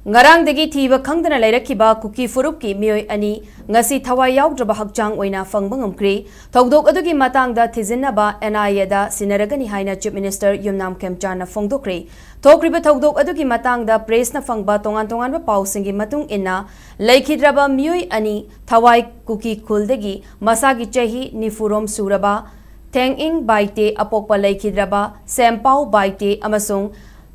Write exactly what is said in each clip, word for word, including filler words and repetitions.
ꯉꯔꯥꯡꯗꯒꯤ ꯊꯤꯕ ꯈꯪꯗꯅ ꯂꯩꯔꯛꯈꯤꯕ ꯀꯨꯀꯤ ꯐꯨꯔꯨꯞꯀꯤ ꯃꯤꯑꯣꯏ ꯑꯅꯤ ꯉꯁꯤ ꯊꯋꯥꯏ ꯌꯥꯎꯗ꯭ꯔꯕ ꯍꯛꯆꯥꯡ ꯑꯣꯏꯅ ꯐꯪꯕ ꯉꯝꯈ꯭ꯔꯦ꯫ ꯊꯧꯗꯣꯛ ꯑꯗꯨꯒꯤ ꯃꯇꯥꯡꯗ ꯊꯤꯖꯤꯟꯅꯕ N I A ꯗ ꯁꯤꯟꯅꯔꯒꯅꯤ ꯍꯥꯏꯅ Chief Minister ꯌꯨꯝꯅꯥꯝ ꯈꯦꯝꯆꯥꯟꯅ ꯐꯣꯡꯗꯣꯛꯈ꯭ꯔꯦ꯫ ꯊꯣꯛꯈ꯭ꯔꯤꯕ ꯊꯧꯗꯣꯛ ꯑꯗꯨꯒꯤ ꯃꯇꯥꯡꯗ press ꯅ ꯐꯪꯕ ꯇꯣꯉꯥꯟ ꯇꯣꯉꯥꯟꯕ ꯄꯥꯎꯁꯤꯡꯒꯤ ꯃꯇꯨꯡ ꯏꯟꯅ, ꯂꯩꯈꯤꯗ꯭ꯔꯕ ꯃꯤꯑꯣꯏ ꯑꯅꯤ ꯊꯋꯥꯏ ꯀꯨꯀꯤ ꯈꯨꯜꯗꯒꯤ ꯃꯁꯥꯒꯤ ꯆꯍꯤ ꯅꯤꯐꯨ ꯔꯣꯝ ꯁꯨꯔꯕ ꯊꯦꯡꯏꯪ ꯕꯥꯏꯇꯦ ꯑꯄꯣꯛꯄ ꯂꯩꯈꯤꯗ꯭ꯔꯕ ꯁꯦꯝꯄꯥꯎ ꯕꯥꯏꯇꯦ ꯑꯃꯁꯨꯡ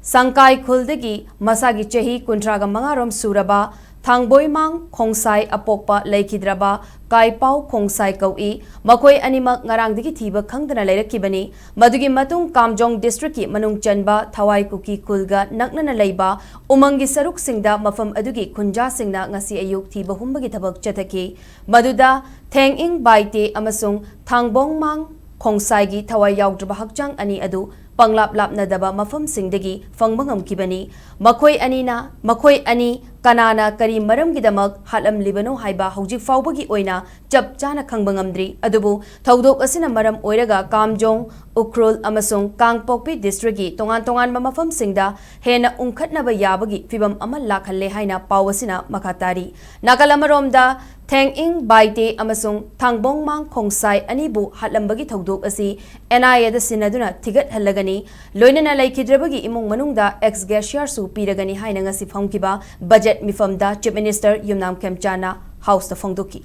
ꯁꯪꯀꯥꯏ ꯈꯨꯜꯗꯒꯤ ꯃꯁꯥꯒꯤ ꯆꯍꯤ ꯀꯨꯟꯊ꯭ꯔꯥꯒ ꯃꯉꯥ ꯔꯣꯝ ꯁꯨꯔꯕ ꯊꯥꯡꯕꯣꯏꯃꯥꯡ ꯈꯣꯡꯁꯥꯏ ꯑꯄꯣꯛꯄ ꯂꯩꯈꯤꯗ꯭ꯔꯕ ꯀꯥꯏꯄꯥꯎ ꯈꯣꯡꯁꯥꯏ ꯀꯧꯏ꯫ ꯃꯈꯣꯏ ꯑꯅꯤꯃꯛ ꯉꯔꯥꯡꯗꯒꯤ ꯊꯤꯕ ꯈꯪꯗꯅ ꯂꯩꯔꯛꯈꯤꯕꯅꯤ꯫ ꯃꯗꯨꯒꯤ ꯃꯇꯨꯡ ꯀꯥꯝꯖꯣꯡ district ꯀꯤ ꯃꯅꯨꯡ ꯆꯟꯕ ꯊꯋꯥꯏ ꯀꯨꯀꯤ ꯈꯨꯜꯒ ꯅꯛꯅꯅ ꯂꯩꯕ ꯎꯃꯪꯒꯤ ꯁꯔꯨꯛꯁꯤꯡꯗ ꯃꯐꯝ ꯑꯗꯨꯒꯤ ꯈꯨꯟꯖꯥꯁꯤꯡꯅ ꯉꯁꯤ ꯑꯌꯨꯛ ꯊꯤꯕ ꯍꯨꯝꯕꯒꯤ ꯊꯕꯛ ꯆꯠꯊꯈꯤ꯫ ꯃꯗꯨꯗ ꯊꯦꯡꯏꯪ ꯕꯥꯏꯇꯦ ꯑꯃꯁꯨꯡ ꯊꯥꯡꯕꯣꯡꯃꯥꯡ ꯈꯣꯡꯁꯥꯏꯒꯤ ꯊꯋꯥꯏ ꯌꯥꯎꯗ꯭ꯔꯕ ꯍꯛꯆꯥꯡ ꯑꯅꯤ ꯑꯗꯨ ꯄꯪꯂꯥꯞ ꯂꯥꯞꯅꯗꯕ ꯃꯐꯝꯁꯤꯡꯗꯒꯤ ꯐꯪꯕ ꯉꯝꯈꯤꯕꯅꯤ꯫ ꯃꯈꯣꯏ ꯑꯅꯤꯅ, ꯃꯈꯣꯏ ꯑꯅꯤ ꯀꯅꯥꯅ ꯀꯔꯤ ꯃꯔꯝꯒꯤꯗꯃꯛ ꯍꯥꯠꯂꯝꯂꯤꯕꯅꯣ ꯍꯥꯏꯕ ꯍꯧꯖꯤꯛ ꯐꯥꯎꯕꯒꯤ ꯑꯣꯏꯅ ꯆꯞ ꯆꯥꯅ ꯈꯪꯕ ꯉꯝꯗ꯭ꯔꯤ꯫ ꯑꯗꯨꯕꯨ ꯊꯧꯗꯣꯛ ꯑꯁꯤꯅ ꯃꯔꯝ ꯑꯣꯏꯔꯒ ꯀꯥꯝꯖꯣꯡ, ꯎꯈ꯭ꯔꯨꯜ ꯑꯃꯁꯨꯡ ꯀꯥꯡꯄꯣꯛꯄꯤ district ꯀꯤ ꯇꯣꯉꯥꯟ ꯇꯣꯉꯥꯟꯕ ꯃꯐꯝꯁꯤꯡꯗ ꯍꯦꯟꯅ ꯎꯪꯈꯠꯅꯕ ꯌꯥꯕꯒꯤ ꯐꯤꯚꯝ ꯑꯃ ꯂꯥꯛꯍꯜꯂꯦ ꯍꯥꯏꯅ ꯄꯥꯎ ꯑꯁꯤꯅ ꯃꯈꯥ ꯇꯥꯔꯤ꯫ ꯅꯥꯀꯜ ꯑꯃꯔꯣꯝꯗ, ꯊꯦꯡꯏꯪ ꯕꯥꯏꯇꯦ ꯑꯃꯁꯨꯡ ꯊꯥꯡꯕꯣꯡꯃꯥꯡ ꯈꯣꯡꯁꯥꯏ ꯑꯅꯤꯕꯨ ꯍꯥꯠꯂꯝꯕꯒꯤ ꯊꯧꯗꯣꯛ ꯑꯁꯤ N I A ꯗ ꯁꯤꯟꯅꯗꯨꯅ ꯊꯤꯒꯠꯍꯜꯂꯒꯅꯤ, ꯂꯣꯏꯅꯅ ꯂꯩꯈꯤꯗ꯭ꯔꯕꯒꯤ ꯏꯃꯨꯡ ꯃꯅꯨꯡꯗ ex gratia ꯁꯨ ꯄꯤꯔꯒꯅꯤ ꯍꯥꯏꯅ ꯉꯁꯤ ꯐꯝꯈꯤꯕ budget ꯃꯤꯐꯝꯗ Chief Minister ꯌꯨꯝꯅꯥꯝ ꯈꯦꯝꯆꯥꯟꯅ House ꯇ ꯐꯣꯡꯗꯣꯛꯈꯤ꯫